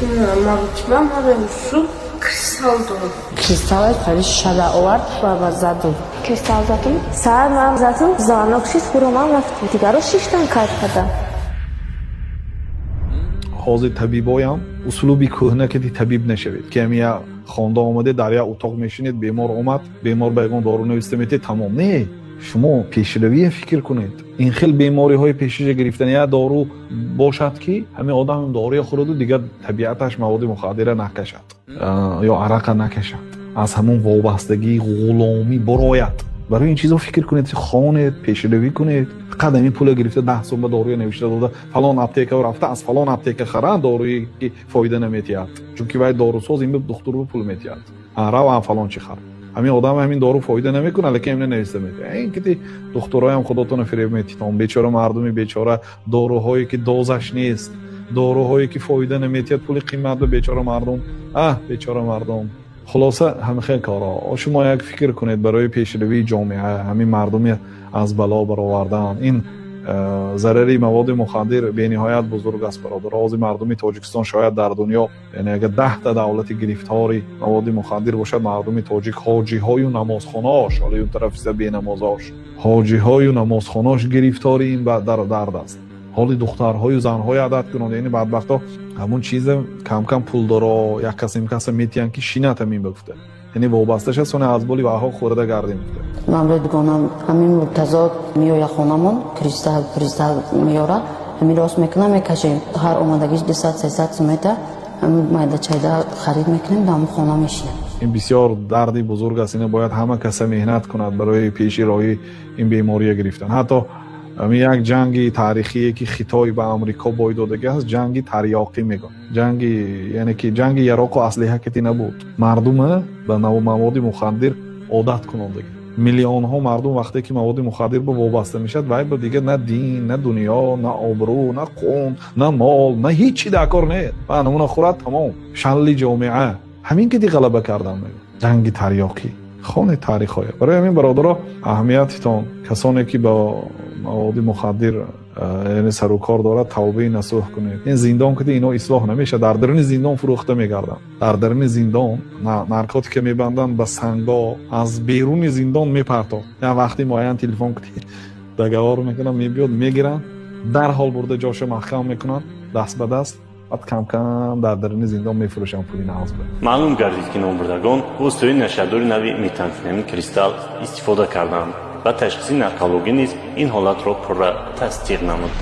Маротиба мара Юсуф кристалл дод. Кристаллай пари шада овард ва ба задум. Кристалл задум. Сар ман задум, звонок шид, хуромам рафтем. Дигаро шиштан, кайф кардам. Ҳозир табибоям услуби кӯҳна ки табиб нашавед, ки ҳами я хонда омаде, дар як утоқ мешинед, бемор омад, бемор ба ягон дору нависта метед, тамом. Не, шумо пешравия фикр кунед. Ин хел бемориҳои пешиша гирифтани як дору бошад, ки ҳамин одам доруя хӯраду дигар табиаташ маводи мухаддира накашад ё арақа накашад, аз ҳамон вобастагии ғуломӣ бурояд. Барои ин чизо фикр кунед, хонед, пешравӣ кунед. Фақат ҳамин пула гирифта, 10 сум ба доруя навишта дода, фалон аптека рафта, аз фалон аптека хара доруе ки фоида наметиҳад, чунки вай дорусоз ин духтуру пул метиҳад, рав фалон чи хар. Ҳамин одам ҳамин дору фоида намекунад, лекин ҳамина нависта метиҳад. Ин кити духтуроям худотона фиреб метитон. Бечора мардуми бечора, доруҳое ки дозаш нест, доруҳое ки фоида наметиҳад, пули қимат ба бечора мардум. Аҳ, бечора мардум. Хулоса, ҳамин хел корҳо. Шумо як фикр кунед барои пешравии ҷомеа, ҳамин мардуми аз бало баровардан. Ин зарари маводи мухаддир бениҳоят бузург аст, бародар. Ҳозир мардуми Тоҷикистон шояд дар дунё, яъне агар 10та давлати гирифтори маводи мухаддир бошад, мардуми тоҷик, ҳоҷиҳою намозхонаош, ҳола он тарафиса бенамозош, ҳоҷиҳою намозхонаош гирифтори ин дард аст. Ҳоли духтарҳою занҳои адад кунанд, яъне бадбахто ҳамун чиза кам-кам пулдоро як кас ин каса метиҳанд, ки шинат ҳамин ба гуфта, яъне вобаста шад, соне аз боли ваҳо хӯрда гардем гуфта. Ман бо дугонам ҳамин Муртазо меояд хонамон, кристалл, кристалл меёрад, ҳамин рост мекунам, мекашем. Ҳар омадагиш 200, 300 сумета ҳамин майда чайда харид мекунем, дар ҳамон хона мешинем. Ин бисёр дарди бузург аст. Ина бояд ҳама каса меҳнат кунад барои пеши роҳи ин бемория гирифтан. Ҳатто ҳамин як ҷанги таърихие, ки Хитой ба Амрико бой додагӣ аст, ҷанги тарёқӣ мегӯянд, ҷанги, яъне ки ҷанги яроқу аслиҳа кати набуд, мардума ба маводи мухаддир одат кунондагӣ. Миллионҳо мардум вақте ки маводи мухаддир ба вобаста мешавад, вай ба дигар на дин, на дунё, на обрӯ, на қун, на мол, на ҳеҷ чи дар кор нест, ва намуна хӯрад, тамом. Шалли ҷомеа ҳамин ки ди ғалаба кардан мегӯяд, ҷанги тарёқӣ. Хонед таърихҳоя. Барои ҳамин, бародаро, аҳамиятитон, касоне ки ба маводи мухаддир, яъне сарукор дорад, тавбаи насӯҳ кунед. Ин зиндон киди ино ислоҳ намешавад, дар даруни зиндон фурӯхта мегарданд. Дар даруни зиндон наркотика мебанданд ба санго, аз беруни зиндон мепартод. Як вақти муайян телефон кунӣ, договор мекунанд, мебиёд, мегиранд, дарҳол бурда ҷоша маҳкам мекунанд, даст ба даст, баъд кам-кам дар даруни зиндон мефурӯшанд пули нағзба. Маълум гардид, ки номбурдагон воситаи нашъадори нави метамфетамин кристалл истифода карданд ва ташхиси наркологӣ низ ин ҳолатро пурра тасдиқ намуд.